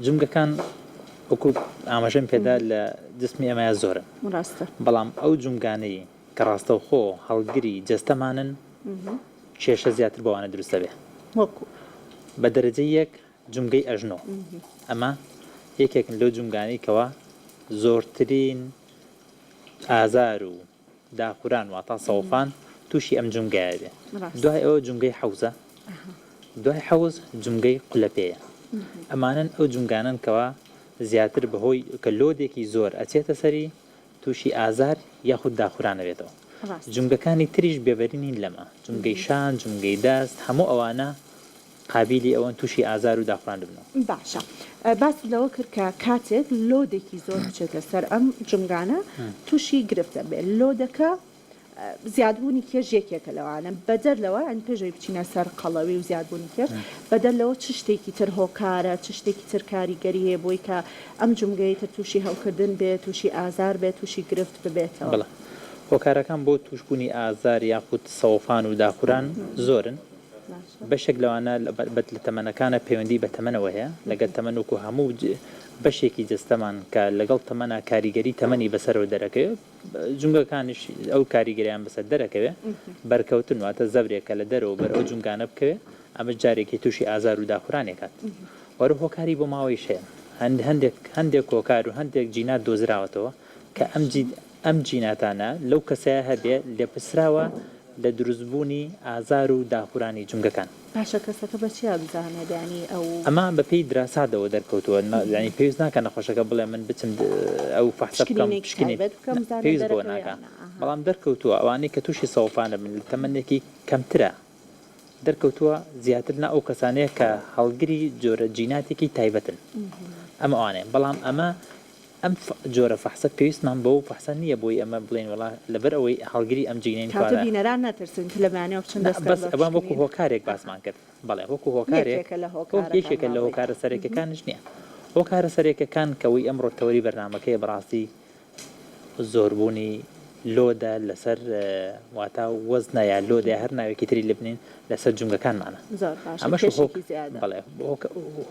جومگەکان وەکو ئاماژەم پێدا لە جسمی ئێمەیا زۆرن. ڕاستە. بەڵام ئەو جومگانەی کە ڕاستەوخۆ هەڵگری جەستەمانن کێشە زیاتر بۆوانە دروست دەبێ. وەکو؟ بە دەرەجەی یەک جومگەی ئەژنۆ. ئەمە یەکێکن لەو جومگانەی کەوا زۆرترین ئازار و داخوران واتا سەوفان تووشی ئەم جومگایە بێ. دوای ئەوە جومگەی حەوزە، دوای حەوز جومگەی قولەپێیە. ئەمانەن ئەو جومگانەن کەوا زیاتر بەهۆی کە لۆدێکی زۆر ئەچێتە سەری تووشی ئازار یاخود داخوران ئەبێتەوە. جومگەکانی تریش بێبەری نین لەمە، جومگەی شان، جومگەی دەست، هەموو ئەوانە قابیلی ئەوەن تووشی ئازار و داخوران ببنەوە. باشە باست لەوە کرد کە کاتێک لۆدێکی زۆر بچێتە سەر ئەم جومگانە تووشی گرفت دەبێت، لۆدەکە زیادبوونی کێش یەکێکە لەوانە، بەدەر لەوە یانی پێش ئەوەی بچینە سەر قەڵەوی و زیادبوونی کێش، بەدەر لەوە چ شتێکی تر هۆکارە، چ شتێکی تر کاریگەری هەیە بۆی کە ئەم جومگەی تر تووشی هەوکردن بێت، تووشی ئازار بێت، تووشی گرفت ببێتەوە؟ بەڵێ هۆکارەکان بۆ تووشبوونی ئازار یاخود سەوفان و داخوران زۆرن، بەشێک لەوانە لە تەمەنەکانە پەیوەندی بە تەمەنەوە هەیە، لەگەل تەمەن وەکو هەموو بەشێکی جەستەمان کە لەگەڵ تەمەنا کاریگەری تەمەنی بەسەرەوە دەرەکەوێت، جومگەکانیش ئەو کاریگەریان بەسەر دەرەکەوێت، بەرکەوتن واتە زەبرێک کە لە دەرەوە بەر ئەو جومگانە بکەوێت ئەمەش جارێکی تووشی ئازار و داخورانی ئەکات. وەرە هۆکاری بۆ ماوەیش هەیە هەندێک هەندێک هۆکار و هەندێک جینات دۆزراوەتەوە کە ئەم ئەم جیناتانە لەو کەسەیا هەبێ لێپرسراوە لە دروستبوونی ئازار و داخورانی جومگەکان. باشە کەسەکە بە چیا بزانێت یانی ئەو. ئەمە بە پێی دراساتەوە دەرکەوتووە یانی پێویست ناکا نەخۆشەکە بڵێ من بچم ئەو فەحسە بکەم پشکنینێکی پشکنین تایبەت بکەم نا بزانێت پێویست بەوە دەرەکەوێ ناکا یان نا ئەها. بەڵام دەرکەوتووە ئەوانەی کە تووشی سەوفان ئەبن لە تەمەنێکی کەمترا دەرکەوتووە زیاتر نا ئەو کەسانەیە کە هەڵگری جۆرە جیناتێکی تایبەتن ئەمە ئەوانەیە بەڵام ئەمە ئەم جۆرە فەحسە پێویستمان بەو فەحسە نییە بۆی ئەمە بڵێین وەڵا لەبەر ئەوەی هەڵگری ئەم جینەین کەواتە کەواتە بینەران نەترسن کە لە بەیانیەوە بچن نا دەست کەن بەس بە ئەوە وەکو پشکنین. هۆکارێک ئەها. باسمان کرد بەڵێ وەکو هۆکارێک یەکێکە لە هۆ هۆکارەکان یەکێکە با لە بڵێین. هۆکارە سەرەکیەکانیش نییە هۆکارە سەرەکیەکان کە ئەوەی ئەمڕۆ تەوەری بەرنامەکەیە بەڕاستی زۆربوونی لۆدە لەسەر واتا وەزنە یا لۆدە یا هەر ناوێکی تری لێ بنێین لەسەر جومگەکانمانە زۆر باشە ئەمەش هۆک کێشێکی زیادە. بەڵێ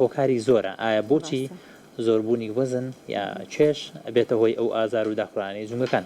هۆکاری زۆرە ئایا بۆچی ڕاستە. زۆربوونی وەزن یا کێش ئەبێتە هۆی ئەو ئازار و داخورانەی جومگەکان.